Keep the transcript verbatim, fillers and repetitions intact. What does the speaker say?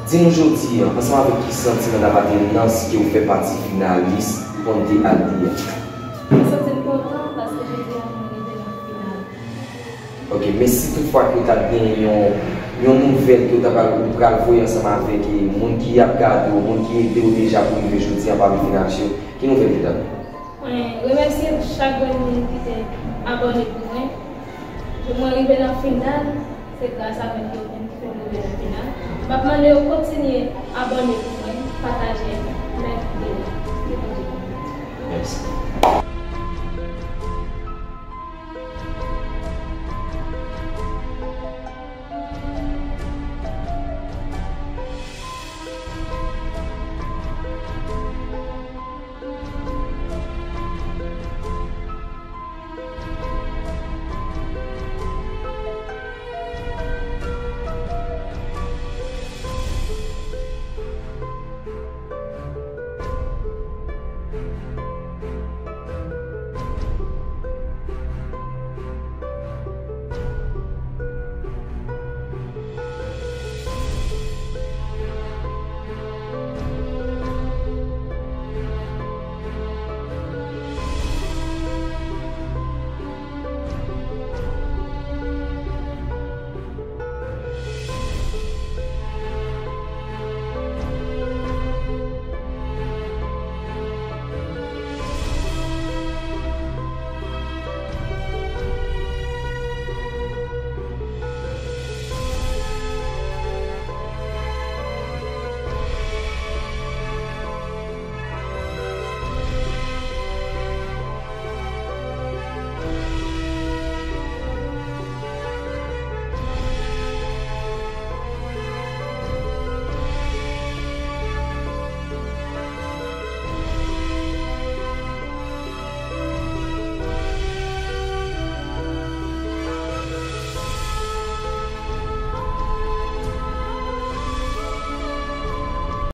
Di nou jodi a, ansanm avèk ki santiman dapatenans ke w fè pati finalis Ponte Aldi a? Mwen santi m kontan paske jodi a mwen rive nan final. Ok, men si toutfwa ke w t ap gen yon, yon nouvèl ke w ta pral, ou pral voye ansanm avèk e, moun ki ap gade w, moun ki ede w deja pou rive jodi a pami finalis yo, ki nouvèl ki t ap? Mwen remèsye chak grenn moun ki te abòne pou mwen. Mwen rive nan final, se gras avèk yo menm ki fè m rive nan final. M ap mande yo kontinye abòne pou mwen, pataje